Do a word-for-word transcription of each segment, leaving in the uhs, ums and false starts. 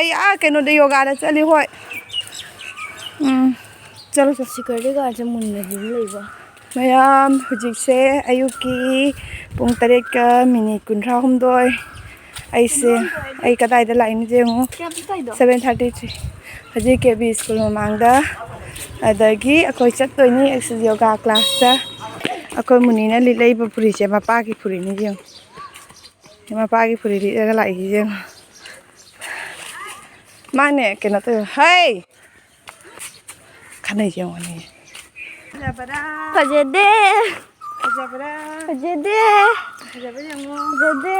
ꯑꯩ ꯑꯥ ꯀꯩꯅꯣꯗ ꯌꯣꯒꯥꯗ ꯆꯠꯂꯤ꯫ ꯍꯣꯏ꯫ ꯎꯝ꯫ ꯆꯠꯂꯣ, ꯆꯠꯂꯣ꯫ ꯁꯤꯀꯔꯗꯤ ꯒꯥꯔꯗꯁꯦ ꯃꯨꯟꯅꯗꯤ ꯂꯩꯕ꯫ ꯃꯌꯥꯝ, ꯍꯧꯖꯤꯛꯁꯦ ꯑꯌꯨꯛꯀꯤ ꯄꯨꯡ ꯇꯔꯦꯠꯀ ꯃꯤꯅꯤꯠ ꯀꯨꯟꯊ꯭ꯔꯥ ꯍꯨꯝꯗꯣꯏ꯫ ꯑꯩꯁꯦ, ꯑꯩ ꯀꯗꯥꯏꯗ ꯂꯥꯛꯏꯅꯣ ꯌꯦꯡꯉꯨ꯫ ꯀꯌꯥꯝ ꯆꯠꯇꯣꯏꯗꯣ? Seven thirty three꯫ ꯍꯧꯖꯤꯛ ꯀꯦ ꯕꯤ ꯁ꯭ꯀꯨꯜ ꯃꯃꯥꯡꯗ꯫ ꯑꯗꯒꯤ ꯑꯩꯈꯣꯏ ꯆꯠꯇꯣꯏꯅꯤ ꯑꯦꯛꯁ ꯌꯣꯒꯥ ꯀ꯭ꯂꯥꯁꯇ꯫ ꯑꯩꯈꯣꯏ ꯃꯨꯅꯤꯅ ꯂꯤꯠꯂꯛꯏꯕ ꯐꯨꯔꯤꯠꯁꯦ ꯃꯄꯥꯒꯤ ꯐꯨꯔꯤꯠꯅꯤ ꯌꯦꯡꯉꯨ꯫ ꯃꯄꯥꯒꯤ ꯐꯨꯔꯤꯠ ꯂꯤꯠꯂꯒ ꯂꯥꯛꯏꯁꯤ ꯌꯦꯡꯉꯨ꯫ ꯃꯥꯅꯦ ꯀꯩꯅꯣ ꯇꯧꯋꯦ꯫ ꯍꯩ! ꯈꯠꯅꯩꯁꯦ ꯌꯦꯡꯉꯨꯅꯦ꯫ ꯐꯖꯕꯔꯥ? ꯐꯖꯗꯦ꯫ ꯐꯖꯕꯔꯥ? ꯐꯖꯗꯦ꯫ ꯐꯖꯕ ꯌꯦꯡꯉꯣ꯫ ꯐꯖꯗꯦ꯫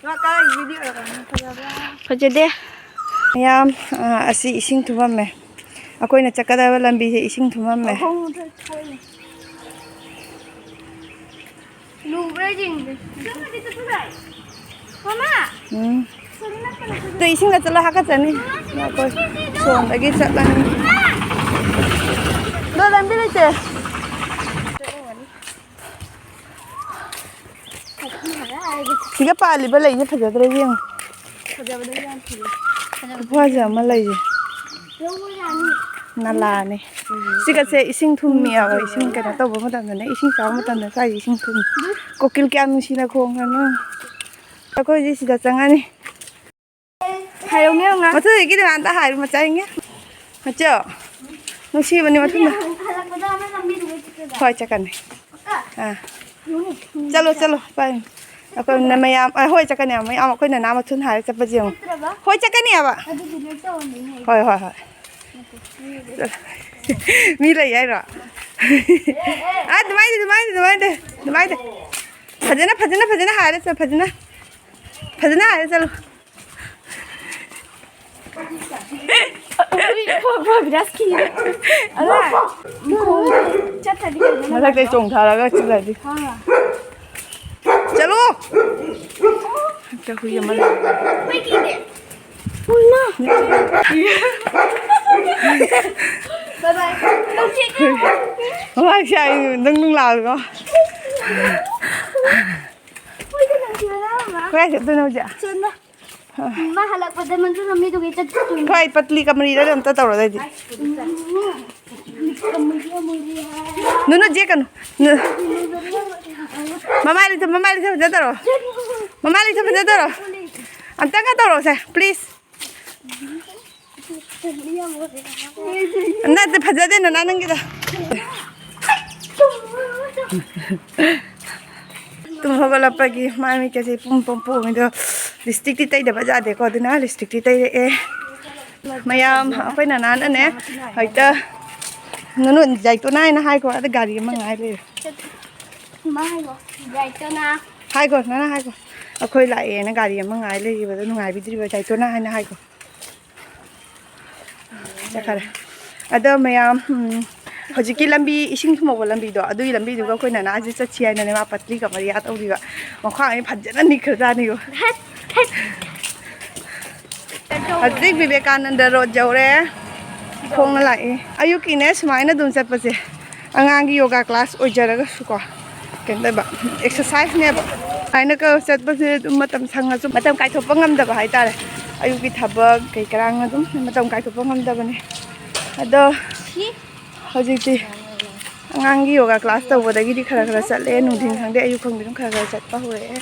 ꯃꯥ ꯀꯥꯏ video ꯔ ꯀꯩꯅꯣ ꯐꯖꯕ꯭ꯔꯥ? ꯐꯖꯗꯦ꯫ ꯃꯌꯥꯝ, ꯑ, ꯑꯁꯤ ꯏꯁꯤꯡ ꯊꯨꯝꯃꯝꯃꯦ꯫ ꯑꯩꯈꯣꯏꯅ ꯆꯠꯀꯗꯕ ꯂꯝꯕꯤꯁꯦ ꯏꯁꯤꯡ ꯊꯨꯝꯃꯝꯃꯦ꯫ ꯈꯣꯡ ꯃꯊꯛ ꯁꯣꯛꯏ꯫ ꯂꯨꯕ꯭ꯔꯥ ꯌꯦꯡꯒꯦ꯫ ꯃꯃꯥ! ꯎꯝ꯫ ꯑꯗꯨ ꯏꯁꯤꯡꯗ ꯆꯠꯂ ꯍꯥꯀꯠꯆꯅꯤ꯫ ꯑꯩꯈꯣꯏ ꯁꯣꯝꯗꯒꯤ ꯆꯠꯂꯅꯤ꯫ ꯑꯗꯣ ꯂꯝꯕꯤ ꯂꯩꯇꯦ꯫ ꯁꯤꯒ ꯄꯥꯜꯂꯤꯕ ꯂꯩꯁꯦ ꯐꯖꯗ꯭ꯔꯥ ꯌꯦꯡꯉꯨ꯫ ꯐꯖꯕꯗ ꯌꯥꯝ ꯐꯖꯩ꯫ ꯈꯨꯐꯖ ꯑꯃ ꯂꯩꯁꯦ꯫ ꯅꯂꯥꯅꯦ꯫ ꯁꯤꯒꯁꯦ ꯏꯁꯤꯡ ꯊꯨꯝꯃꯤꯑꯕ, ꯏꯁꯤꯡ ꯀꯩꯅꯣ ꯇꯧꯕ ꯃꯇꯝꯗꯅꯦ, ꯏꯁꯤꯡ ꯆꯥꯕ ꯃꯇꯝꯗ ꯁ꯭ꯋꯥꯏꯁꯦ ꯏꯁꯤꯡ ꯊꯨꯝꯃꯤ꯫ ꯀꯣꯀꯤꯜ ꯀꯌꯥꯝ ꯅꯨꯡꯁꯤꯅ ꯈꯣꯡꯉꯅꯣ꯫ ꯑꯩꯈꯣꯏ ꯍꯧꯖꯤꯛ ꯁꯤꯗ ꯆꯪꯉꯅꯤ꯫ ꯍꯥꯏꯔꯧꯅꯦ ꯑꯉꯥꯡ꯫ ꯃꯊꯣꯏꯒꯤꯗꯤ ꯑꯝꯇ ꯍꯥꯏꯔꯨ ꯃꯆꯥ ꯏꯪꯉꯦ꯫ ꯃꯆꯣ, ꯅꯨꯡꯁꯤꯕꯅꯤ ꯃꯊꯨꯝꯗ꯫ ꯍꯜꯂꯛꯄꯗ ꯑꯃ ꯂꯝꯕꯤꯗꯨꯗ ꯆꯠꯀꯗ꯭ꯔꯥ? ꯍꯣꯏ, ꯆꯠꯀꯅꯤ꯫ ꯑꯥ꯫ ꯆꯠꯂꯣ, ꯆꯠꯂꯣ, ꯄꯥꯏ꯫ ꯑꯩꯈꯣꯏ ꯃꯌꯥꯝ, ꯑ, ꯍꯣꯏ, ꯆꯠꯀꯅꯤ ꯍꯥꯏꯕ꯫ ꯃꯌꯥꯝ ꯑꯩꯈꯣꯏ ꯅꯅꯥ ꯃꯊꯨꯟ ꯍꯥꯏꯔ ꯆꯠꯄꯁꯦ ꯌꯦꯡꯉꯨ꯫ ꯆꯠꯇ꯭ꯔꯕ? ꯍꯣꯏ, ꯆꯠꯀꯅꯤ ꯍꯥꯏꯕ꯫ ꯑꯗꯨꯗꯤ ꯂꯣꯏ ꯇꯧꯔꯝꯃꯤꯅꯦ꯫ ꯍꯣꯏ, ꯍꯣꯏ, ꯍꯣꯏ꯫ ꯃꯤ ꯂꯩ ꯍꯥꯏꯔꯣ? ꯑꯦ, ꯑꯦ꯫ ꯑ, ꯑꯗꯨꯃꯥꯏꯅ, ꯑꯗꯨꯃꯥꯏꯅ, ꯑꯗꯨꯃꯥꯏꯅ, ꯑꯗꯨꯃꯥꯏꯅ꯫ ꯐꯖꯅ, ꯐꯖꯅ, ꯐꯖꯅ ꯍꯥꯏꯔ ꯆꯠ-, ꯐꯖꯅ꯫ ꯐꯖꯅ ꯍꯥꯏꯔ ꯆꯠꯂꯨ꯫ ꯎꯏ, ꯏꯕꯣꯛ, ꯏꯕꯣꯛ, ꯕꯤꯔꯥꯖ ꯀꯤꯔꯦ꯫ ꯑꯗꯣ, ꯈꯣꯡ ꯆꯠꯇ꯭ꯔꯗꯤ ꯀꯩꯅꯣ ꯃꯊꯛꯇꯩ ꯅꯨꯡꯉꯥꯏꯇ꯭ꯔꯣ? ꯆꯣꯡꯊꯔꯒ ꯆꯠꯂꯗꯤ꯫ ꯍꯣꯏ꯫ ꯆꯠꯂꯣ! ꯍꯦꯛꯇ ꯍꯨꯏ ꯑꯃ ꯂꯩ꯫ ꯍꯨꯏ ꯀꯤꯗꯦ꯫ ꯍꯨꯏ ꯃꯥ! ꯕꯥꯏ ꯕꯥꯏ꯫ ꯅꯨꯡꯁꯤꯠ ꯌꯥꯝ ꯍꯣꯏ, ꯁꯤ ꯑꯩ ꯅꯪ ꯅꯨꯡ ꯂꯥꯎꯔꯤꯀꯣ꯫ ꯍꯨꯏꯗꯤ ꯅꯨꯡꯁꯤꯕꯅ ꯑꯃ꯫ ꯀꯗꯥꯏ ꯆꯠꯇꯣꯏꯅꯣ ꯍꯧꯖꯤꯛ? ꯆꯠꯂꯣ꯫ ꯃꯥ ꯍꯜꯂꯛꯄꯗ ꯃꯟꯖꯨꯅ ꯃꯤꯗꯨꯒꯤ ꯆꯠꯇꯣꯏꯅꯤ꯫ ꯈꯣꯏ ꯄꯇꯂꯤ ꯀꯃꯔꯤꯗ ꯑꯝꯇ ꯇꯧꯔꯣ ꯑꯗꯩꯗꯤ꯫ ꯅꯨꯅꯨ ꯆꯦꯛꯀꯅꯨ꯫ ꯅꯨ-, ꯃꯃꯥꯏ ꯂꯩꯊ-, ꯃꯃꯥꯏ ꯂꯩꯊ ꯐꯖꯅ ꯇꯧꯔꯣ꯫ ꯃꯃꯥꯏ ꯂꯩꯊ ꯐꯖꯅ ꯇꯧꯔꯣ꯫ ꯑꯝꯇꯪꯒ ꯇꯧꯔꯣꯁꯦ, please꯫ ꯅꯠꯇꯦ, ꯐꯖꯗꯦ ꯅꯅꯥ ꯅꯪꯒꯤꯗꯣ꯫ ꯇꯨꯝ ꯍꯧꯒꯠꯂꯛꯄꯒꯤ ꯃꯥꯏ ꯃꯤꯠꯀꯁꯦ ꯄꯨꯝ ꯄꯨꯝ ꯄꯣꯝꯃꯤꯗꯣ꯫ ꯂꯤꯞꯁꯇꯤꯛꯇꯤ ꯇꯩꯗꯕ ꯌꯥꯗꯦꯀꯣ, ꯑꯗꯨꯅ ꯂꯤꯞꯁꯇꯤꯛꯇꯤ ꯇꯩꯔꯛꯑꯦ꯫ ꯃꯌꯥꯝ ꯑꯩꯈꯣꯏ ꯅꯅꯥꯅꯅꯦ ꯍꯦꯛꯇ ꯅꯨꯅꯨ ꯌꯥꯏꯇꯣꯅꯥ ꯍꯥꯏꯅ ꯍꯥꯏꯈꯣ, ꯑꯗ ꯒꯥꯔꯤ ꯑꯃ ꯉꯥꯏ ꯂꯩꯔꯦ꯫ ꯌꯥꯏꯇꯣꯅꯥ꯫ ꯍꯥꯏꯈꯣ, ꯅꯅꯥ ꯍꯥꯏꯈꯣ꯫ ꯑꯩꯈꯣꯏ ꯂꯥꯛꯑꯦꯅ ꯒꯥꯔꯤ ꯑꯃ ꯉꯥꯏ ꯂꯩꯔꯤꯕꯗꯣ ꯅꯨꯡꯉꯥꯏꯕꯤꯗ꯭ꯔꯤꯕ ꯌꯥꯏꯇꯣꯅꯥ ꯍꯥꯏꯅ ꯍꯥꯏꯈꯣ꯫ ꯆꯠꯈꯔꯦ꯫ ꯑꯗꯣ ꯃꯌꯥꯝ, ꯎꯝ, ꯍꯧꯖꯤꯛꯀꯤ ꯂꯝꯕꯤ, ꯏꯁꯤꯡ ꯊꯨꯝꯃꯧꯕ ꯂꯝꯕꯤꯗꯣ, ꯑꯗꯨꯒꯤ ꯂꯝꯕꯤꯗꯨꯒ ꯑꯩꯈꯣꯏ ꯅꯅꯥꯁꯦ ꯆꯠꯁꯤ ꯍꯥꯏꯅꯅꯦ ꯃꯥ ꯄꯇꯂꯤ ꯀꯃꯔꯤꯌꯥ ꯇꯧꯔꯤꯕ꯫ ꯃꯈ꯭ꯋꯥꯡ ꯑꯅꯤ ꯐꯖꯅ ꯅꯤꯛꯈ꯭ꯔꯖꯥꯠꯅꯤꯀꯣ꯫ ꯍꯧꯖꯤꯛ ꯕꯤꯕꯦꯀꯥꯅꯟꯗ ꯔꯣꯗ ꯌꯧꯔꯦ꯫ ꯈꯣꯡꯅ ꯂꯥꯛꯏ꯫ ꯑꯌꯨꯛꯀꯤꯅꯦ ꯁꯨꯃꯥꯏꯅ ꯑꯗꯨꯝ ꯆꯠꯄꯁꯦ ꯑꯉꯥꯡꯒꯤ ꯌꯣꯒꯥ ꯀ꯭ꯂꯥꯁ ꯑꯣꯏꯖꯔꯒꯁꯨꯀꯣ, ꯀꯩꯅꯣ ꯇꯧꯕ, ꯑꯦꯛꯁꯔꯁꯥꯏꯁꯅꯦꯕ꯫ ꯁꯨꯃꯥꯏꯅꯒ ꯆꯠꯄꯁꯦ ꯑꯗꯨꯝ ꯃꯇꯝ ꯁꯪꯉꯁꯨ ꯃꯇꯝ ꯀꯥꯏꯊꯣꯛꯄ ꯉꯝꯗꯕ ꯍꯥꯏꯇꯥꯔꯦ꯫ ꯑꯌꯨꯛꯀꯤ ꯊꯕꯛ ꯀꯩ ꯀꯔꯥꯡ ꯑꯗꯨꯝ ꯃꯇꯝ ꯀꯥꯏꯊꯣꯛꯄ ꯉꯝꯗꯕꯅꯦ꯫ ꯑꯗꯣ ꯍꯧꯖꯤꯛꯇꯤ ꯑꯉꯥꯡꯒꯤ ꯌꯣꯒꯥ ꯀ꯭ꯂꯥꯁ ꯇꯧꯕꯗꯒꯤꯗꯤ ꯈꯔ ꯈꯔ ꯆꯠꯂꯦ꯫ ꯅꯨꯡꯊꯤꯟ ꯈꯪꯗꯦ, ꯑꯌꯨꯛ ꯈꯪꯗꯦ, ꯑꯗꯨꯝ ꯈꯔ ꯈꯔ ꯆꯠꯄ ꯍꯧꯔꯛꯑꯦ꯫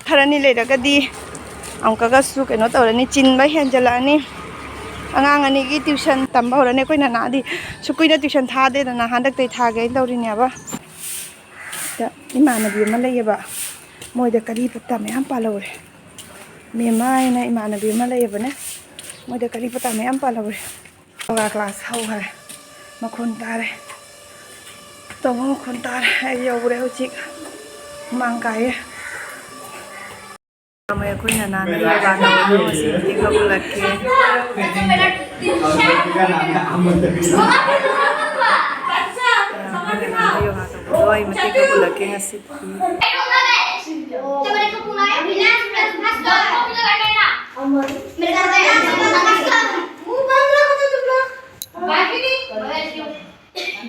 ꯈꯔꯅꯤ ꯂꯩꯔꯒꯗꯤ ꯑꯃꯨꯛꯀꯒꯁꯨ ꯀꯩꯅꯣ ꯇꯧꯔꯅꯤ, ꯆꯤꯟꯕ ꯍꯦꯟꯖꯜꯂꯛꯑꯅꯤ꯫ ꯑꯉꯥꯡ ꯑꯅꯤꯒꯤ ꯇ꯭ꯌꯨꯁꯟ ꯇꯝꯕ ꯍꯧꯔꯅꯤ꯫ ꯑꯩꯈꯣꯏ ꯅꯅꯥꯗꯤ ꯁꯨ ꯀꯨꯏꯅ ꯇ꯭ꯌꯨꯁꯟ ꯊꯥꯗꯦꯗꯅ, ꯍꯟꯗꯛꯇꯩ ꯊꯥꯒꯦꯅ ꯇꯧꯔꯤꯅꯦꯕ꯫ ꯗ ꯏꯃꯥꯟꯅꯕꯤ ꯑꯃ ꯂꯩꯌꯦꯕ, ꯃꯣꯏꯗ ꯀꯔꯤ ꯄꯇꯥ ꯃꯌꯥꯝ ꯄꯥꯜꯍꯧꯔꯦ꯫ ꯃꯦꯃꯥ ꯍꯥꯏꯅ ꯏꯃꯥꯟꯅꯕꯤ ꯑꯃ ꯂꯩꯌꯦꯕꯅꯦ, ꯃꯣꯏꯗ ꯀꯔꯤ ꯄꯇꯥ ꯃꯌꯥꯝ ꯄꯥꯜꯍꯧꯔꯦ꯫ ꯌꯣꯒꯥ ꯀ꯭ꯂꯥꯁ ꯍꯧꯈꯔꯦ꯫ ꯃꯈꯣꯟ ꯇꯥꯔꯦ꯫ ꯇꯧꯕ ꯃꯈꯣꯟ ꯇꯥꯔꯦ꯫ ꯑꯩ ꯌꯧꯔꯦ ꯍꯧꯖꯤꯛ꯫ ꯍꯨꯃꯥꯡ ꯀꯥꯏꯌꯦ꯫ ꯑꯩꯈꯣꯏ ꯅꯅꯥꯅ ꯌꯣꯒꯥ ꯇꯧꯕꯗꯣ ꯉꯁꯤ ꯃꯇꯦꯛ ꯈꯔ ꯎꯠꯂꯛꯀꯦ꯫ ꯑꯩꯈꯣꯏ ꯅꯅꯥꯅ ꯌꯣꯒꯥ ꯇꯧꯕꯗꯣ ꯑꯩ ꯃꯇꯦꯛ ꯈꯔ ꯎꯠꯂꯛꯀꯦ ꯉꯁꯤ꯫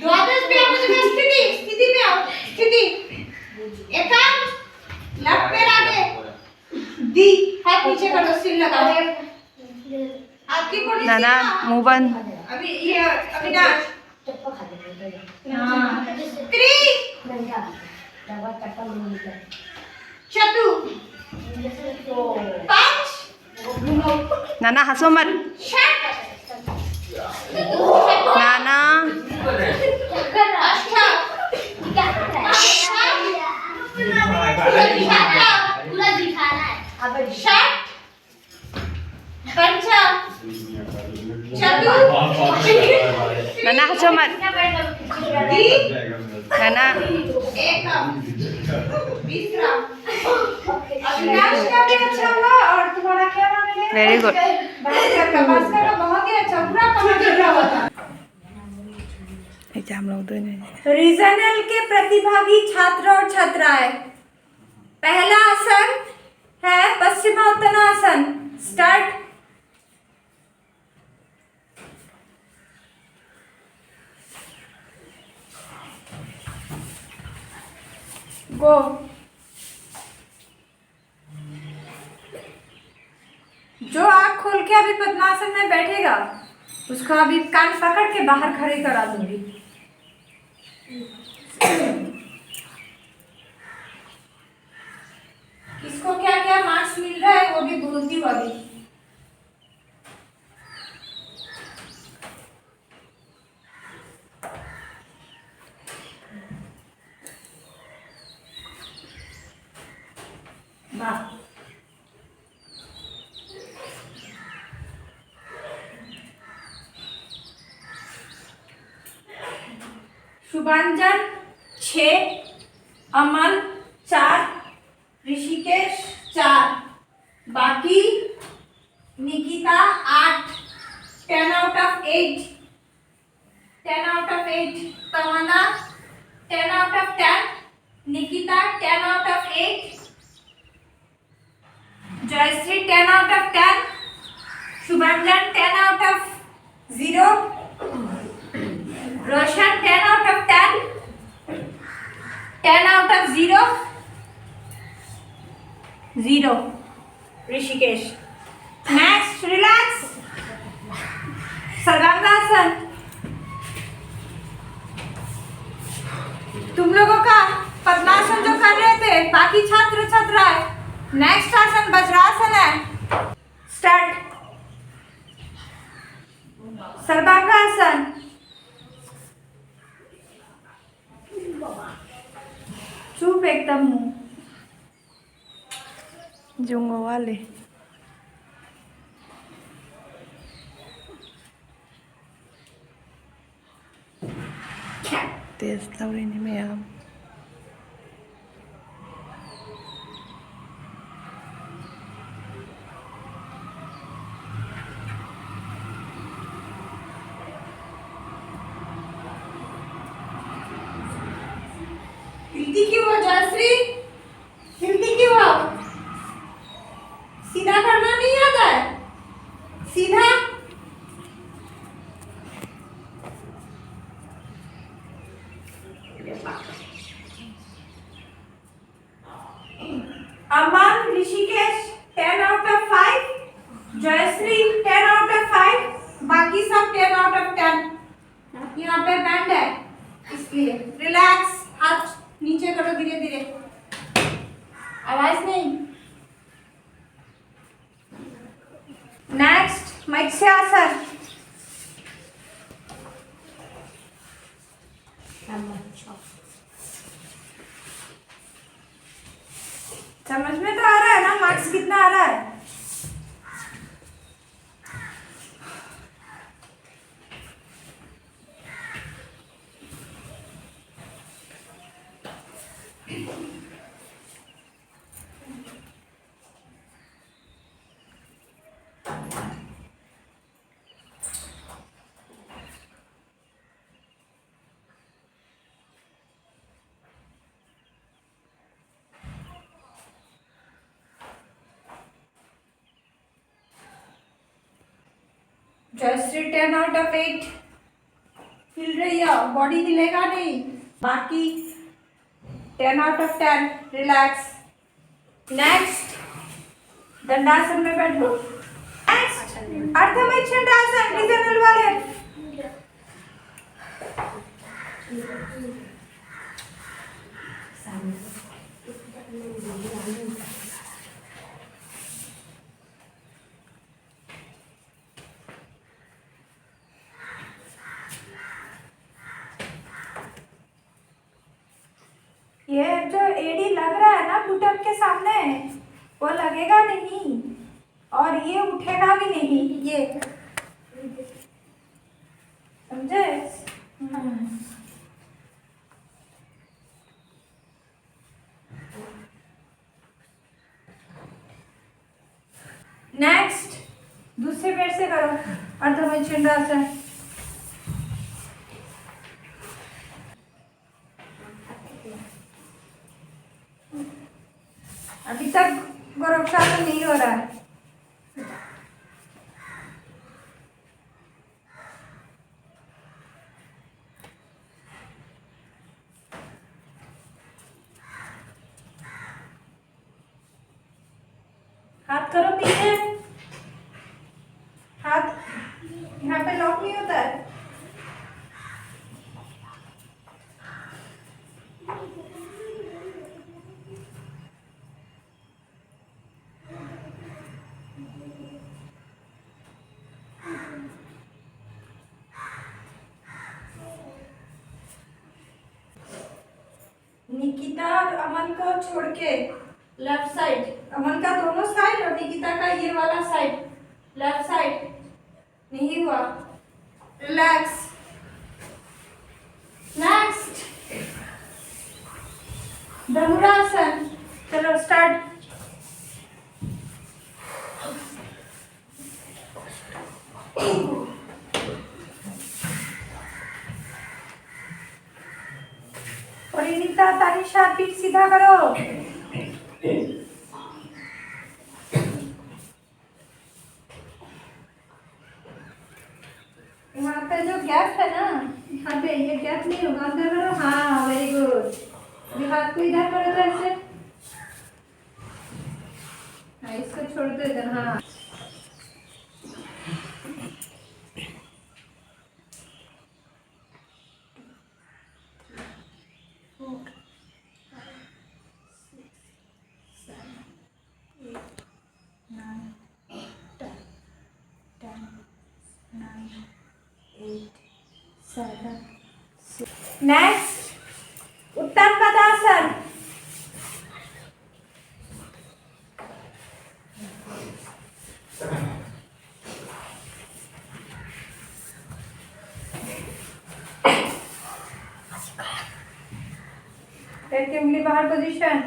द्वादश पे आओ, स्थिति, स्थिति पे आओ, स्थिति। एकांश, left पैर आगे। दी, हाथ নানা, মুবান। अभी ये अविनाश। Three। चतु। पाँच। নানা, হাসো মাত। षट्। নানা। अष्ट। अष्ट। षट्। पञ्च। चतु। নানা, হাসো মাত। दि। নানা। एकम्। विश्राम। अविनाश का भी अच्छा हुआ और तुम्हारा क्या नाम है? Very good. भास्कर का, भास्कर का बहुत ही अच्छा, पूरा कमर झुका हुआ था। ꯑꯦꯛꯖꯥꯝ ꯂꯧꯗꯣꯏꯅꯦ꯫ रीजनल के प्रतिभागी छात्र और छात्राएं, पहला आसन है पश्चिमोत्तानासन। स्टार्ट। गो। जो आँख खोल के अभी पद्मासन में बैठेगा, उसका अभी कान पकड़ के बाहर खड़े करा दूंगी। किसको क्या क्या मार्क्स मिल रहा है, वो भी बोलती हूँ अभी। वाह। शुभांजन छः, अमन चार, ऋषिकेश चार, बाकी निकिता आठ। Ten out of eight। Ten out of eight। Tamanna ten out of ten। Nikita ten out of eight। Jayashree ten out of ten। Shubhanjan ten out of zero। Roshan ten out of ten। Ten out of zero। Zero। Rishikesh. Next, relax. सर्वांगासन। चुप एकदम। Test ꯇꯧꯔꯤꯅꯤ ꯃꯌꯥꯝ꯫ हिलती क्यों हो जयश्री? हिलती क्यों हो? सीधा करना नहीं आता है? सीधा। अमन, Rishikesh, ten out of five। Jayashree, ten out of five। बाकी सब ten out of ten। यहाँ पे बैंड है, इसलिए रिलैक्स। हाथ नीचे करो धीरे धीरे। आवाज नहीं। नेक्स्ट मत्स्यासन। समझ में तो आ रहा है ना, मार्क्स कितना आ रहा है? Jayashree, ten out of eight। हिल रही है, बॉडी हिलेगा नहीं। बाकी ten out of ten। Relax. Next, दंडासन में बैठ लो। नेक्स्ट, अर्धमैथुन दंडासन, डिजाइनर वाले। के सामने वो लगेगा नहीं और ये उठेगा भी नहीं, ये, समझे? नेक्स्ट, दूसरे पैर से करो, अर्धभुजंगासन। अभी तक गोरक्षासन नहीं हो रहा है। हाथ करो पीछे, हाथ यहाँ पे लॉक नहीं होता है। निकिता और अमन को छोड़ के लेफ्ट साइड, अमन का दोनों साइड और निकिता का ये वाला साइड, लेफ्ट साइड नहीं हुआ। रिलैक्स। नेक्स्ट, धनुरासन। चलो, स्टार्ट। परिणीता, तानिशा, पीठ सीधा करो। यहाँ पे जो गैप है ना, यहाँ पे ये गैप नहीं होगा, अंदर करो। हाँ, वेरी गुड। अभी हाथ को इधर करो, तो ऐसे। हाँ, इसको छोड़ दो इधर। हाँ। Four, five, six, seven, eight, nine, ten. Ten, nine, eight, seven, six. Next, उत्तम पदासन। एक उंगली बाहर पोजीशन।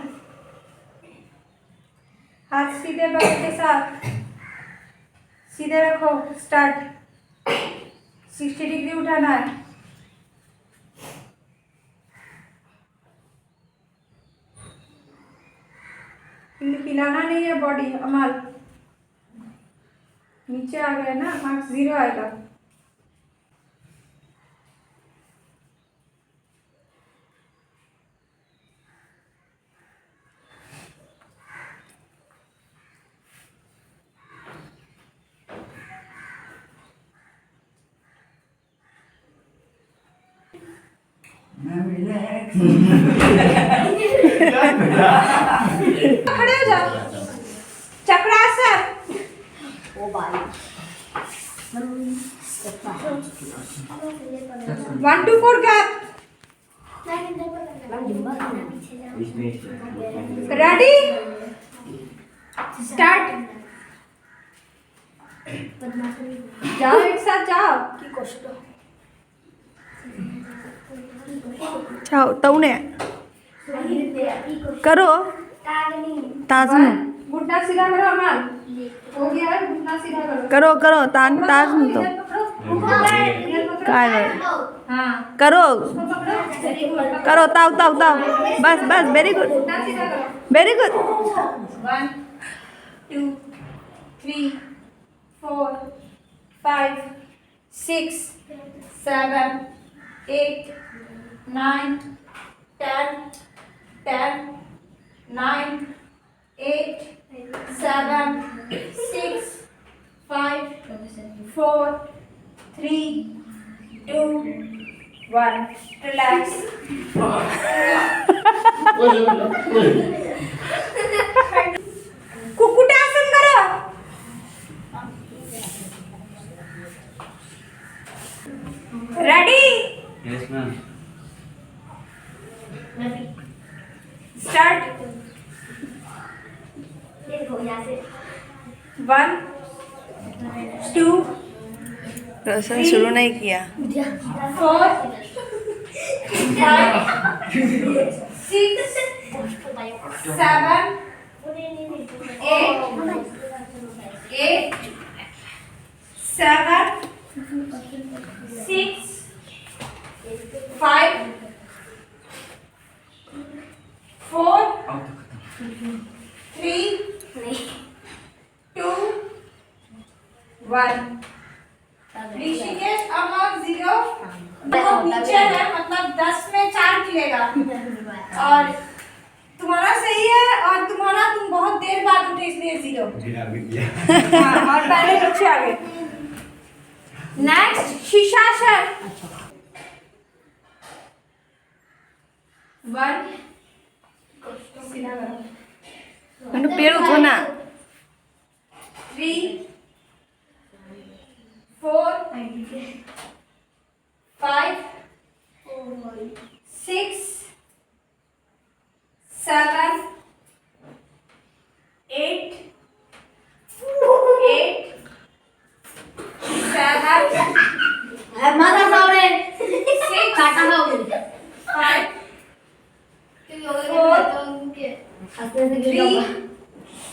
हाथ सीधे बगल के साथ सीधे रखो। स्टार्ट। सिक्सटी डिग्री उठाना है। हिल- हिलाना नहीं है बॉडी। अमल, नीचे आ गया ना, मार्क्स जीरो आएगा। Ma'am, relax. खड़े हो जाओ। चक्रासन। ओ भाई। One two four gap. Ready, start. जाओ, एक साथ जाओ। जाओ, तौने करो। ताजनु। घुटना सीधा करो, अमल। हो गया है, घुटना सीधा करो। करो, करो, तान, ताजनु तो। इधर पकड़ो। इधर पकड़ो। काय बात? हाँ। करो। इसको पकड़ो। Very good। करो, ताव, ताव, ताव। बस, बस, वेरी गुड। घुटना सीधा करो। Very good. One, two, three, four, five, six, seven, eight, nine, ten, ten, nine, eight, seven, six, five, four, three, two, one. Relax. कुक्कुटासन करो। Ready? Yes, ma'am. Start. One, two, Roshan शुरू नहीं किया। Four, five, Six, seven, eight, eight, seven, six, five, four, three, two, one. Rishikesh Amar zero. बहुत नीचे है, मतलब दस में चार मिलेगा। और तुम्हारा सही है, और तुम्हारा, तुम बहुत देर बाद उठे, इसलिए जीरो। बिना भी किया। हाँ, और पहले पीछे आ गए। नेक्स्ट शीर्षासन। वन। सीधा करो। मैंने पैर उठो ना। Three, four, five, six, seven, eight, eight, seven, माथा सावरे सिक्स, काटा हो फाइव, फोर थ्री।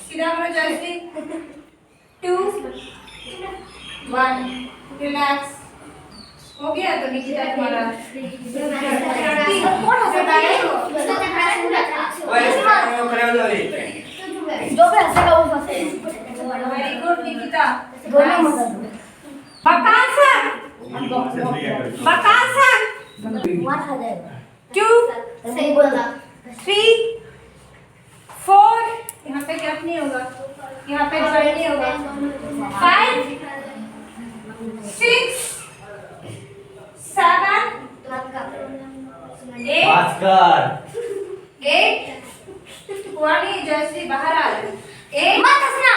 सीधा करो जयश्री। To, one. रिलैक्स। हो गया तो निकिता तुम्हारा। जो भी हंसेगा वो फंसे वेरी गुड निकिता। दोनों मदद बकासन। बकासन। मार खा जाएगा टू, सही बोला थ्री, फोर। यहाँ पे गैप नहीं होगा, यहाँ पे ज्वाइन नहीं होगा। Five, six, seven, eight, Bhaskar. Eight. कुआनी जैसी बाहर आ रही। एट, मत हंसना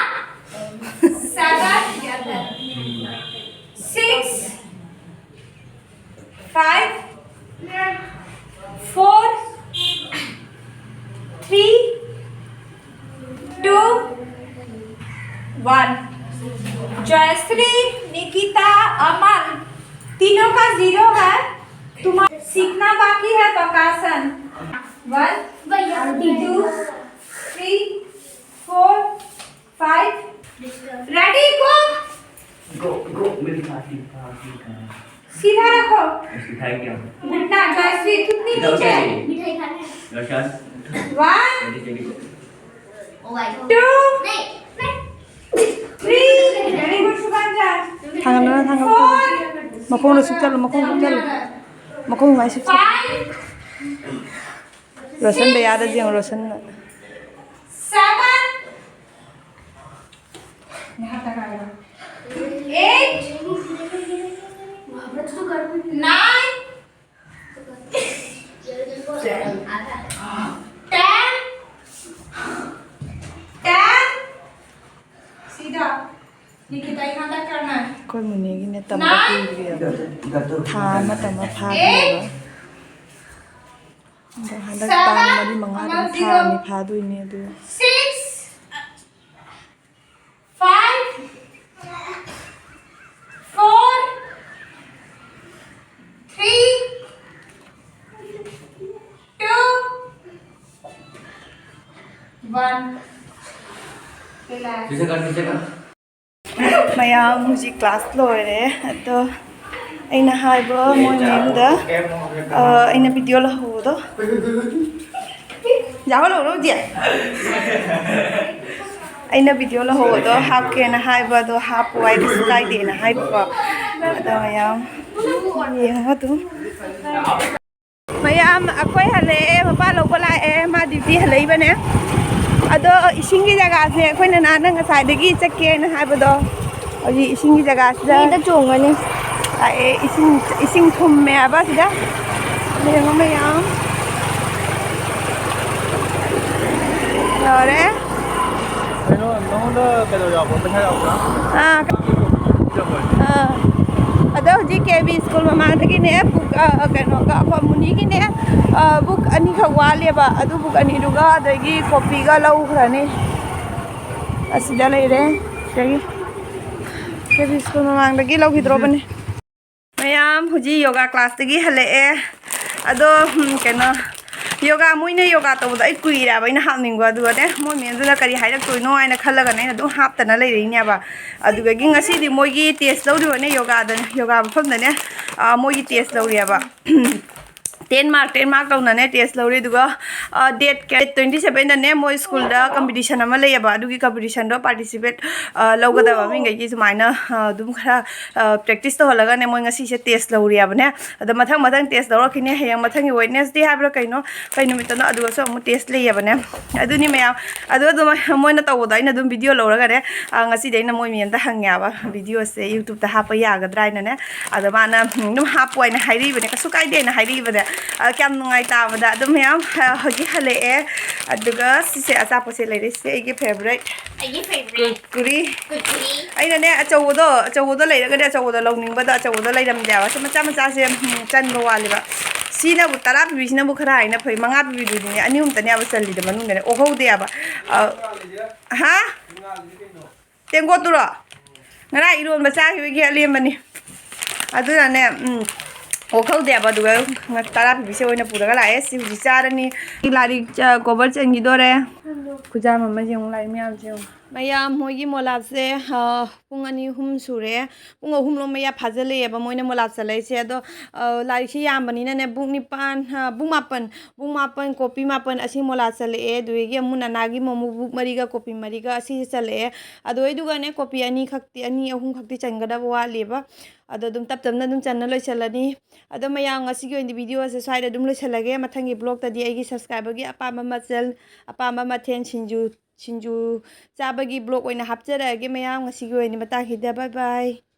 seven, six, five, four, three, two, one. Jayashree, Nikita, Aman, तीनों का जीरो है। तुम्हारा सीखना बाकी है बकासन। One, two, three, four, five. Ready, go. Go, go, मेरी पार्टी, पार्टी का। सीधा रखो। उसकी थाई क्या? घुटना, जयश्री, कितनी इधर नीचे? उठा लीजिए। मिठाई खाना है। रोशन, one, जल्दी, जल्दी। ओ भाई। Two। नहीं, नहीं। Three। Very good, शुभांजन। ꯊꯥꯡꯒꯠꯂꯣ, ꯊꯥꯡꯒꯠꯂꯣ꯫ Four꯫ ꯃꯈꯣꯡꯗ ꯁꯨꯞꯆꯜꯂꯨ, ꯃꯈꯣꯡ ꯁꯨꯞꯆꯜꯂꯨ꯫ ꯃꯈꯣꯡ ꯃꯥꯏ ꯁꯨꯞꯆꯜꯂꯨ꯫ Five꯫ ꯔꯣꯁꯟꯗ ꯌꯥꯗ ꯌꯦꯡꯉꯣ, ꯔꯣꯁꯟꯅ꯫ Seven꯫ Eight꯫ Nine꯫ Ten꯫ Ten꯫ सीधा। निकिता, यहाँ तक करना है। ꯑꯩꯈꯣꯏ ꯃꯨꯅꯤꯒꯤꯅꯦ ꯇꯝꯕ ꯀꯨꯏꯗ꯭ꯔꯤꯑꯕ꯫ ꯊꯥ ꯑꯃ ꯇꯝꯕ ꯐꯥꯗ꯭ꯔꯤꯑꯕ꯫ ꯑꯗꯣ ꯍꯟꯗꯛ ꯇꯥꯡ ꯃꯔꯤ ꯃꯉꯥꯗꯒꯤ ꯊꯥ ꯑꯅꯤ ꯐꯥꯗꯣꯏꯅꯦ ꯑꯗꯨ꯫ Six꯫ Five, four, three, two, one. Relax. ꯃꯌꯥꯝ ꯍꯧꯖꯤꯛ ꯀ꯭ꯂꯥꯁ ꯂꯣꯏꯔꯦ꯫ ꯑꯗꯣ ꯑꯩꯅ ꯍꯥꯏꯕ ꯃꯣꯏ ꯃꯌꯨꯝꯗ, ꯑ, ꯑꯩꯅ ꯚꯤꯗꯤꯑꯣ ꯂꯧꯍꯧꯕꯗꯣ꯫ ꯌꯥꯎꯍꯜꯂꯧꯔꯣ ꯍꯧꯖꯤꯛ꯫ ꯑꯩꯅ ꯚꯤꯗꯤꯑꯣ ꯂꯧꯍꯧꯕꯗꯣ ꯍꯥꯞꯀꯦꯅ ꯍꯥꯏꯕ, ꯑꯗꯣ ꯍꯥꯞꯄꯨ ꯍꯥꯏ, ꯀꯩꯁꯨ ꯀꯥꯏꯗꯦꯅ ꯍꯥꯏꯕꯀꯣ꯫ ꯑꯗꯣ ꯃꯌꯥꯝ ꯌꯦꯡꯉꯣ ꯑꯗꯨꯝ꯫ ꯃꯌꯥꯝ ꯑꯩꯈꯣꯏ ꯍꯜꯂꯛꯑꯦ, ꯃꯄꯥ ꯂꯧꯕ ꯂꯥꯛꯑꯦ, ꯃꯥ ꯗ꯭ꯌꯨꯇꯤ ꯍꯜꯂꯛꯏꯕꯅꯦ꯫ ꯑꯗꯣ ꯏꯁꯤꯡꯒꯤ ꯖꯒꯥꯁꯦ ꯑꯩꯈꯣꯏꯅ ꯅꯍꯥꯟꯅ ꯉꯁꯥꯏꯗꯒꯤ ꯆꯠꯀꯦꯅ ꯍꯥꯏꯕꯗꯣ, ꯍꯧꯖꯤꯛ ꯏꯁꯤꯡꯒꯤ ꯖꯒꯥꯁꯤꯗ ꯃꯤꯗ ꯆꯣꯡꯒꯅꯤ꯫ ꯂꯥꯛꯑꯦ꯫ ꯏꯁꯤꯡ, ꯏꯁꯤꯡ ꯊꯨꯝꯃꯦ ꯍꯥꯏꯕ ꯁꯤꯗ꯫ ꯌꯦꯡꯉꯣ ꯃꯌꯥꯝ꯫ ꯌꯧꯔꯦ꯫ ꯀꯩꯅꯣ, ꯅꯉꯣꯟꯗ ꯀꯩꯅꯣ ꯌꯥꯎꯕ꯭ꯔꯣ? ꯄꯩꯁꯥ ꯌꯥꯎꯕ꯭ꯔꯥ? ꯑꯥ꯫ ꯄꯤꯔꯝꯃꯣꯏ꯫ ꯑꯥ꯫ ꯑꯗꯣ ꯍꯧꯖꯤꯛ ꯀꯦ ꯕꯤ ꯁ꯭ꯀꯨꯜ ꯃꯃꯥꯡꯗꯒꯤꯅꯦ, ꯕꯨꯛ, ꯑ, ꯀꯩꯅꯣꯒ, ꯑꯩꯈꯣꯏ ꯃꯨꯅꯤꯒꯤꯅꯦ, ꯑ, ꯕꯨꯛ ꯑꯅꯤꯈꯛ ꯋꯥꯠꯂꯦꯕ꯫ ꯑꯗꯨ ꯕꯨꯛ ꯑꯅꯤꯗꯨꯒ ꯑꯗꯒꯤ ꯀꯣꯄꯤꯒ ꯂꯧꯈ꯭ꯔꯅꯤ꯫ ꯑꯁꯤꯗ ꯂꯩꯔꯦ꯫ ꯁꯤꯗꯒꯤ ꯀꯦ ꯕꯤ ꯁ꯭ꯀꯨꯜ ꯃꯃꯥꯡꯗꯒꯤ ꯂꯧꯈꯤꯗ꯭ꯔꯣꯕꯅꯦ꯫ ꯃꯌꯥꯝ ꯍꯧꯖꯤꯛ ꯌꯣꯒꯥ ꯀ꯭ꯂꯥꯁꯇꯒꯤ ꯍꯜꯂꯛꯑꯦ꯫ ꯑꯗꯣ, ꯎꯝ, ꯀꯩꯅꯣ, ꯌꯣꯒꯥ, ꯃꯣꯏꯅ ꯌꯣꯒꯥ ꯇꯧꯕꯗꯣ ꯑꯩ ꯀꯨꯏꯔꯦꯕ ꯑꯩꯅ ꯍꯥꯞꯅꯤꯡꯕ, ꯑꯗꯨꯒꯅꯦ ꯃꯣꯏ ꯃꯦꯝꯗꯨꯅ ꯀꯔꯤ ꯍꯥꯏꯔꯛꯇꯣꯏꯅꯣ ꯍꯥꯏꯅ ꯈꯜꯂꯒꯅꯦ ꯑꯩꯅ ꯑꯗꯨꯝ ꯍꯥꯞꯇꯅ ꯂꯩꯔꯛꯏꯅꯦꯕ꯫ ꯑꯗꯨꯗꯒꯤ ꯉꯁꯤꯗꯤ ꯃꯣꯏꯒꯤ ꯇꯦꯁ ꯂꯧꯔꯤꯕꯅꯦ ꯌꯣꯒꯥꯗ, ꯌꯣꯒꯥ ꯃꯐꯝꯗꯅꯦ꯫ ꯑꯥ, ꯃꯣꯏꯒꯤ ꯇꯦꯁ ꯂꯧꯔꯤꯑꯕ꯫ ꯇꯦꯟ ꯃꯥꯔꯛ, ꯇꯦꯟ ꯃꯥꯔꯛ ꯇꯧꯅꯅꯦ ꯇꯦꯁ ꯂꯧꯔꯤ꯫ ꯑꯗꯨꯒ, ꯑꯥ, ꯗꯦꯠ ꯀꯌꯥ, ꯇ꯭ꯋꯦꯟꯇꯤ ꯁꯕꯦꯟꯗꯅꯦ ꯃꯣꯏ ꯁ꯭ꯀꯨꯜꯗ ꯀꯝꯄꯤꯇꯤꯁꯟ ꯑꯃ ꯂꯩꯌꯦꯕ꯫ ꯑꯗꯨꯒꯤ ꯀꯝꯄꯤꯇꯤꯁꯟꯗꯣ ꯄꯥꯔꯇꯤꯁꯤꯄꯦꯠ, ꯑꯥ, ꯂꯧꯒꯗꯕ ꯃꯤꯈꯩꯒꯤ ꯁꯨꯃꯥꯏꯅ, ꯑꯥ, ꯑꯗꯨꯝ ꯈꯔ, ꯑꯥ, ꯄ꯭ꯔꯦꯛꯇꯤꯁ ꯇꯧꯍꯜꯂꯒꯅꯦ ꯃꯣꯏ ꯉꯁꯤꯁꯦ ꯇꯦꯁ ꯂꯧꯔꯤꯑꯕꯅꯦ꯫ ꯑꯗꯣ ꯃꯊꯪ ꯃꯊꯪ ꯇꯦꯁ ꯂꯧꯔꯛꯈꯤꯅꯤ꯫ ꯍꯌꯦꯡ ꯃꯊꯪꯒꯤ ꯋꯦꯠꯅꯦꯁꯗꯦ ꯍꯥꯏꯕ꯭ꯔꯥ ꯀꯩꯅꯣ, ꯀꯩ ꯅꯨꯃꯤꯠꯇꯅꯣ, ꯑꯗꯨꯒꯁꯨ ꯑꯃꯨꯛ ꯇꯦꯁ ꯂꯩꯌꯦꯕꯅꯦ꯫ ꯑꯗꯨꯅꯤ ꯃꯌꯥꯝ꯫ ꯑꯗꯣ ꯑꯗꯨꯝ ꯃꯣꯏꯅ ꯇꯧꯕꯗꯣ ꯑꯩꯅ ꯑꯗꯨꯝ ꯚꯤꯗꯤꯑꯣ ꯂꯧꯔꯒꯅꯦ, ꯑ, ꯉꯁꯤꯗꯤ ꯑꯩꯅ ꯃꯣꯏ ꯃꯦꯝꯗ ꯍꯪꯉꯦꯕ, ꯚꯤꯗꯤꯑꯣꯁꯦ YouTubeꯇ ꯍꯥꯞꯄ ꯌꯥꯒꯗ꯭ꯔꯥ ꯍꯥꯏꯅꯅꯦ꯫ ꯑꯗꯣ ꯃꯥꯅ, ꯎꯝ, ꯑꯗꯨꯝ ꯍꯥꯞꯄꯣ ꯍꯥꯏꯅ ꯍꯥꯏꯔꯛꯏꯕꯅꯦ, ꯀꯩꯁꯨ ꯀꯥꯏꯗꯦ ꯍꯥꯏꯅ ꯍꯥꯏꯔꯛꯏꯕꯅꯦ꯫ ꯑ, ꯀꯌꯥꯝ ꯅꯨꯡꯉꯥꯏ ꯇꯥꯕꯗ꯫ ꯑꯗꯨꯝ ꯃꯌꯥꯝ, ꯑ, ꯍꯧꯖꯤꯛ ꯍꯜꯂꯛꯑꯦ꯫ ꯑꯗꯨꯒ ꯁꯤꯁꯦ ꯑꯆꯥꯄꯣꯠꯁꯦ ꯂꯩꯔꯦ, ꯁꯤꯁꯦ ꯑꯩꯒꯤ ꯐꯦꯕꯣꯔꯥꯏꯠ꯫ ꯑꯩꯒꯤ ꯐꯦꯕꯣꯔꯥꯏꯠ꯫ ꯀꯨꯔꯀꯨꯔꯤ꯫ ꯀꯨꯔꯀꯨꯔꯤ꯫ ꯑꯩꯅꯅꯦ, ꯑꯆꯧꯕꯗꯣ, ꯑꯆꯧꯕꯗꯣ ꯂꯩꯔꯒꯅꯦ, ꯑꯆꯧꯕꯗꯣ ꯂꯧꯅꯤꯡꯕꯗꯣ, ꯑꯆꯧꯕꯗꯣ ꯂꯩꯔꯝꯗꯦꯕ꯫ ꯁꯤ ꯃꯆꯥ ꯃꯆꯥꯁꯦ, ꯎꯝ, ꯆꯟꯕ ꯋꯥꯠꯂꯦꯕ꯫ ꯁꯤꯅꯕꯨ, ꯇꯔꯥ ꯄꯤꯕꯤꯁꯤꯅꯕꯨ ꯈꯔ ꯍꯥꯏꯅ ꯐꯩ, ꯃꯉꯥ ꯄꯤꯕꯤꯗꯨꯗꯤꯅꯦ, ꯑꯅꯤ ꯑꯍꯨꯝꯇꯅꯦꯕ ꯆꯜꯂꯤꯗꯣ ꯃꯅꯨꯡꯗꯅꯦ, ꯑꯣꯍꯧꯗꯦꯕ꯫ ꯑ, ꯍꯥ? ꯇꯦꯡꯀꯣꯠꯇꯨꯔꯣ? ꯉꯔꯥꯡ ꯏꯔꯣꯟꯕ ꯆꯥꯈꯤꯕꯒꯤ ꯑꯂꯦꯝꯕꯅꯤ꯫ ꯑꯗꯨꯅꯅꯦ, ꯎꯝ, ꯑꯣꯈꯧꯗꯦꯕ꯫ ꯑꯗꯨꯒ ꯇꯔꯥ ꯄꯤꯕꯤꯁꯦ ꯑꯣꯏꯅ ꯄꯨꯔꯒ ꯂꯥꯛꯑꯦ꯫ ꯁꯤ ꯍꯧꯖꯤꯛ ꯆꯥꯔꯅꯤ꯫ ꯂꯥꯏꯔꯤꯛ, ꯑ, ꯀꯣꯚꯔ ꯆꯟꯈꯤꯗꯣꯔꯦ꯫ ꯈꯨꯖꯥꯝ ꯑꯃ ꯌꯦꯡꯉꯨ, ꯂꯥꯏꯔꯤꯛ ꯃꯌꯥꯝꯁꯦ ꯌꯦꯡꯉꯨ꯫ ꯃꯌꯥꯝ ꯃꯣꯏꯒꯤ ꯃꯣꯂꯥꯞꯁꯦ, ꯑ, ꯄꯨꯡ ꯑꯅꯤ ꯑꯍꯨꯝ ꯁꯨꯔꯦ꯫ ꯄꯨꯡ ꯑꯍꯨꯝꯂꯣꯝ ꯃꯌꯥ ꯐꯥꯖꯤꯜꯂꯛꯑꯦꯕ ꯃꯣꯏꯅ ꯃꯣꯂꯥꯞ ꯆꯠꯂꯛꯏꯁꯦ꯫ ꯑꯗꯣ, ꯑ, ꯂꯥꯏꯔꯤꯛꯁꯦ ꯌꯥꯝꯕꯅꯤꯅꯅꯦ, ꯕꯨꯛ ꯅꯤꯄꯥꯟ, ꯑ, ꯕꯨꯛ ꯃꯥꯄꯟ, ꯕꯨꯛ ꯃꯥꯄꯟ, ꯀꯣꯄꯤ ꯃꯥꯄꯟ ꯑꯁꯤ ꯃꯣꯂꯥꯞ ꯆꯠꯂꯛꯑꯦ꯫ ꯑꯗꯨꯗꯒꯤ ꯑꯃꯨꯛ ꯅꯅꯥꯒꯤ ꯃꯣꯃꯣ ꯕꯨꯛ ꯃꯔꯤꯒ ꯀꯣꯄꯤ ꯃꯔꯤꯒ ꯑꯁꯤꯁꯦ ꯆꯠꯂꯛꯑꯦ꯫ ꯑꯗꯨ ꯑꯣꯏꯗꯨꯒꯅꯦ, ꯀꯣꯄꯤ ꯑꯅꯤꯈꯛꯇꯤ, ꯑꯅꯤ ꯑꯍꯨꯝꯈꯛꯇꯤ ꯆꯟꯒꯗꯕ ꯋꯥꯠꯂꯤꯕ꯫ ꯑꯗꯣ ꯑꯗꯨꯝ ꯇꯞ ꯇꯞꯅ ꯑꯗꯨꯝ ꯆꯟꯅ ꯂꯣꯏꯁꯤꯜꯂꯅꯤ꯫ ꯑꯗꯣ ꯃꯌꯥꯝ, ꯉꯁꯤꯒꯤ ꯑꯣꯏꯅꯗꯤ ꯚꯤꯗꯤꯑꯣ ꯑꯁꯦ ꯁ꯭ꯋꯥꯏꯗ ꯑꯗꯨꯝ ꯂꯣꯏꯁꯤꯜꯂꯒꯦ꯫ ꯃꯊꯪꯒꯤ ꯕ꯭ꯂꯣꯛꯇꯗꯤ ꯑꯩꯒꯤ ꯁꯕꯁꯀ꯭ꯔꯥꯏꯕꯔꯒꯤ ꯑꯄꯥꯝꯕ ꯃꯆꯜ, ꯑꯄꯥꯝꯕ ꯃꯊꯦꯜ, ꯁꯤꯡꯖꯨ, ꯁꯤꯡꯖꯨ ꯆꯥꯕꯒꯤ ꯕ꯭ꯂꯣꯛ ꯑꯣꯏꯅ ꯍꯥꯞꯆꯔꯛꯑꯒꯦ ꯃꯌꯥꯝ꯫ ꯉꯁꯤꯒꯤ ꯑꯣꯏꯅꯗꯤ ꯃꯇꯥꯡꯁꯤꯗ bye bye꯫